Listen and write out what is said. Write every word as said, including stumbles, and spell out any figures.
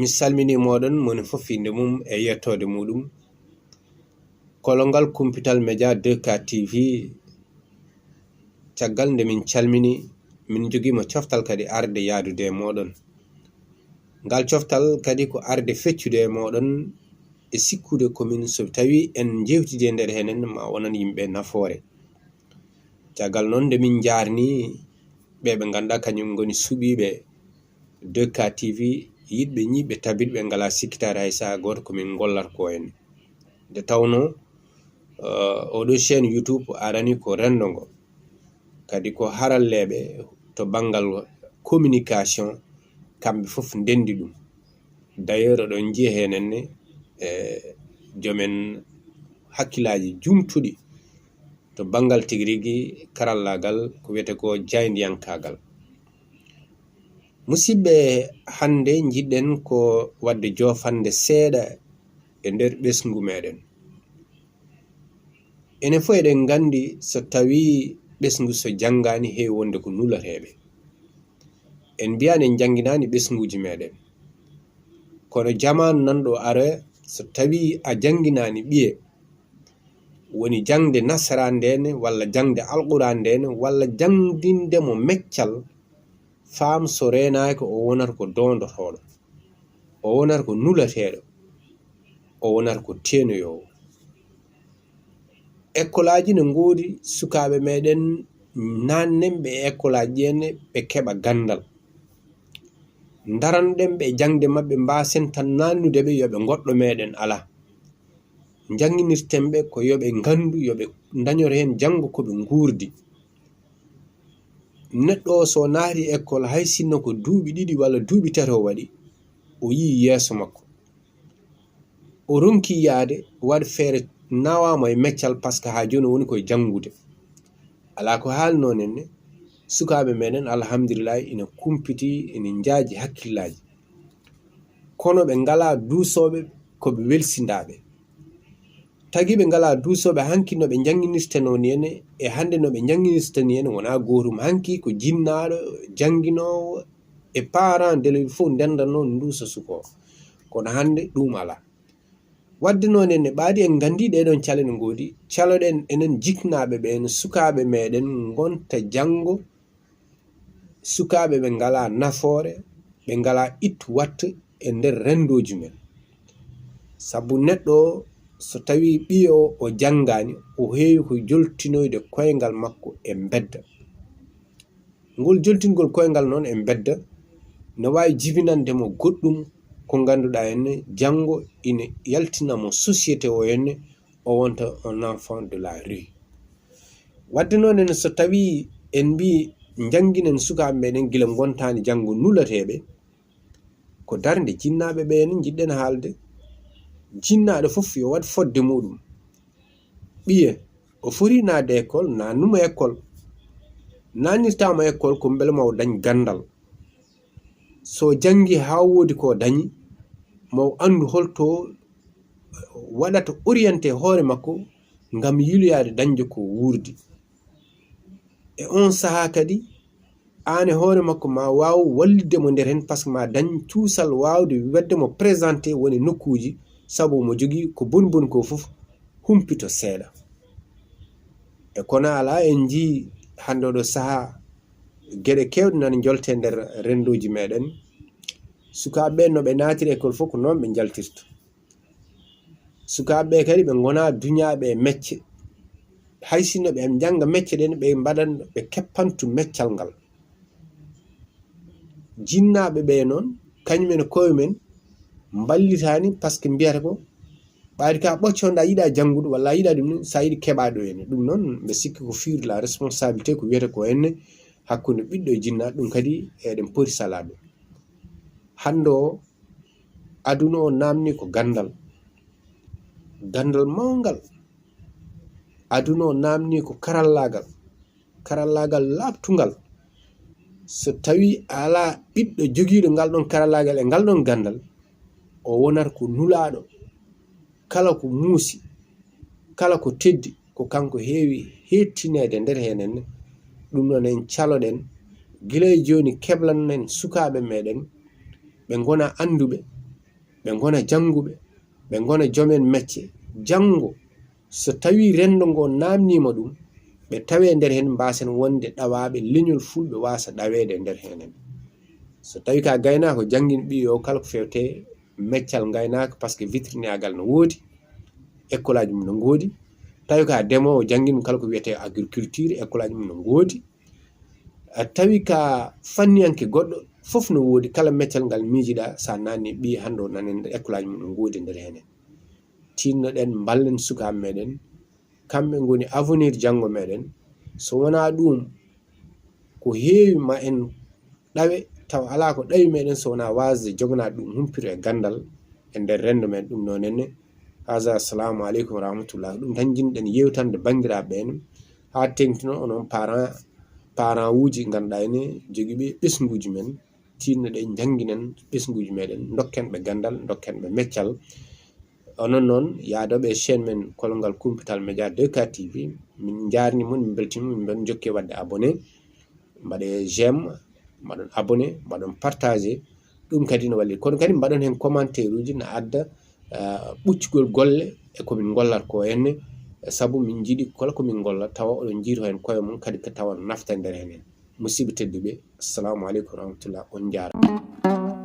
Salmini moɗon moni fof inde mum e yettoode muɗum. Kolongal Kumpital Media deux K T V. Caggal nde min calmini, min jogiima coftal kadi arde yaadude e moɗon. Ngal coftal kadi ko arde feccude e moɗon e sikkude ko min so tawi en jewtidi e nder henen ma wonan yimɓe nafoore. Caggal noon nde min njaarni ɓe ɓe ngannduɗaa kañum ngoni suɓiiɓe deux K T V, yiɗɓe ñiiɓɓe tabitɓe ngalaa sikkitaare hay sahaa gooto ko min ngollat ko en. Nde tawnoo, eh, oɗo chaîne YouTube arani ko renndo ngo, kadi ko haralleeɓe to banngal communication, kamɓe fof ndenndi ɗum. D'ailleurs, oɗon njiya heen enne, eh, jomen hakkillaaji jumtuɗi to banngal tigi rigi karallaagal ko wiyetee ko jaayndiyankaagal. Musidɓe, hannde njiɗɗen ko waɗde joofande seeɗa e nder ɓesngu meɗen. Enen fof eɗen nganndi so tawii ɓesngu so janngaani heewi wonde ko nulateeɓe. En mbiyaani en njannginaani ɓesnguuji meɗen. Kono jamaanu nan ɗo ara, so tawii a jannginaani ɓiye, woni jaŋde nasaraan ndene, walla jaŋde alquraan ndene, walla jannginde mo meccal, faam so reenaaki o wonata ko doondotooɗo, o wonata ko nulateeɗo, o wonata ko teenoyoowo. Ekkolaaji ne ngoodi sukaaɓe meɗen naannemɓe e ekkolaaji ɗi enne ɓe keɓa ganndal. Ndaranɗen ɓe e jaŋde maɓɓe, mbaasen tan naannude ɓe yo ɓe ngoɗɗo meɗen alaa. Njannginirten ɓe ko yo ɓe nganndu, yo ɓe ndañor heen janngo ko ɓe nguurdi. Neɗɗo o so naati école, hay sinno ko duuɓi ɗiɗi walla duuɓi tati o waɗi, o yii yeeso makko. O ronki yaade, waɗ feere nawaama e meccal, parce que haa jooni o woni koye janngude. Alaa ko haalnoo nen ne, sukaaɓe meɗen, alhamdulillahi, ina kumpiti, ina njaaji hakkillaaji. Kono ɓe ngalaa duusooɓe, ko ɓe welsindaaɓe. Tagi ɓe ngalaa duusooɓe, hanki no ɓe njannginirtenoo ni ene, e hannde no ɓe njannginirta ni ene, wonaa gootum. Hanki ko jinnaaɗo, jannginoowo, e parent d'élève fof ndendanoo nduusa suko o. Kono hannde ɗum alaa. Wadde noon ene ɓaadi en nganndi ɗee ɗoon cale ne ngoodi, caloɗen enen jiknaaɓe ɓeen, sukaaɓe meɗen ngonta janngo, sukaaɓe ɓe ngalaa nafoore, ɓe ngalaa ittu wattu e nder renndooji men. Sabu neɗɗo o, so tawii ɓiyo o, o janngaani, o heewi ko joltinoyde koyngal makko e mbedda. Ngol joltingol koyngal noon e mbedda, no waawi jibinande mo goɗɗum ko ngannduɗaa enne, janngo ina yaltina mo société o enne, o wonta un enfant de la rue. Wadde noon ene, so tawii en mbii njannginen sukaaɓe meɗen gila ngontaani janngo nulateeɓe, ko darnde jinnaaɓe ɓe ene njiɗɗen haalde. Jinnaaɗo fof yo waɗ fodde muɗum. Ɓiye, o foti naatde école, naatnu mo école. Naatnirtaa mo école ko mbele mo dañ ganndal. So janngi haa woodi ko dañi, mo anndu holto waɗata orienté hoore makko ngam yiloyaade dañde ko wuurdi. E on sahaa kadi, aan e hoore makko ma waaw wallitde mo nder heen, parce que ma dañ cuusal waawde waɗde mo présenté woni nokkuuji, sabu mo jogii ko boni boni ko fof humpito seeɗa. E kono alaa, en njii hannde oɗo sahaa geɗe keewɗe nana njolte nder renndooji meɗen. Sukaaɓe ɓe no ɓe naatiri école fof ko noon ɓe njaltirta. Sukaaɓe ɓe kadi ɓe ngonaa duñaaɓe e mecce. Hay sinno ɓe njannga mecce ɗen, ɓe mbaɗan, ɓe keppantu meccal ngal. Jinnaaɓe ɓe noon, kañum en koye men mballitaani, parce que mbiyata ko, ɓaadi ka ɓocco nda yiɗa janngude walla a yiɗa ɗum, ɗum sa yiɗi keɓa ɗo ene. Ɗum noon, mbe sikki ko fiir la responsabilité, ko wiyata ko enne hakkunde ɓiɗɗo e jinnaaɗo, ɗum kadi eɗen poti salaade. Hannde o, aduna o naamni ko ganndal, ganndal mawngal. Aduna o naamni ko karallaagal, karallaagal laaɓtungal. So tawii a alaa ɓiɗɗo jogiiɗo ngal ɗon karallaagal e ngal ɗon ganndal, o wonat ko nulaaɗo. Kala ko muusi, kala ko teddi, ko kanko heewi heettineede nder heen enne. Ɗum noon en caloɗen, gila e jooni keblanen sukaaɓe meɗen, ɓe ngona annduɓe, ɓe ngona jannguɓe, ɓe ngona joomen mecce. Janngo, so tawii renndo ngo naamniima ɗum, ɓe tawee nder heen, mbaasen wonde ɗawaaɓe leñol fulɓe waasa ɗaweede nder heen. So tawii ka gaynaako, janngin ɓiyo kala ko fewte meccal ngaynaaka, parce que vitrinagal no woodi, école aji mum no ngoodi. Tawi ka demoowo, janngin ɗum kala ko wiyetee agriculture, école aji mum no ngoodi. A tawi ka fanniyanke goɗɗo, fof no woodi, kala meccal ngal miijiɗaa, sa naanni ɓiyi hannde o nanen école aji mum no ngoodi nder heen. Tinnoɗen, mballen sukaaɓe meɗen, kamɓe ngoni avenir janngo meɗen. So wonaa ɗum, ko heewi ma en ɗawe, taw alaa ko ɗawi meɗen so wonaa waasde joganaade ɗum humpito e ganndal e nder renndo men. Ɗum noon enne, haza, assalamu aleykum wa rahmatullah. Ɗum tan njiɗɗen yewtande banndiraaɓe ɓeen, haa teeŋtino onon parent, parent uji ngannduɗaa ene jogiiɓe ɓesnguuji men, tinnoɗen, njannginen ɓesnguuji meɗen, ndokken ɓe ganndal, ndokken ɓe meccal. Onon noon, yaadooɓe e chaîne men Kolongal Kumpital Média deux K T V, min njaarni mon, min mbeltini mon, min mbiɗon njokke waɗde abonné, mbaɗe j'aime, mbaɗon abonné, mbaɗon partagé, ɗum kadi no walli. Kono kadi mbaɗon heen commentaire uji, na adda, ah, ɓuccugol golle e ko min ngollat ko henne, sabu min njiɗi kala ko min ngolla tawa oɗon njiito heen koye mum, kadi ko tawa no nafta nder heen. Musidɓe tedduɓe, assalamu aleykum wa rahmatullah, on njaaraama.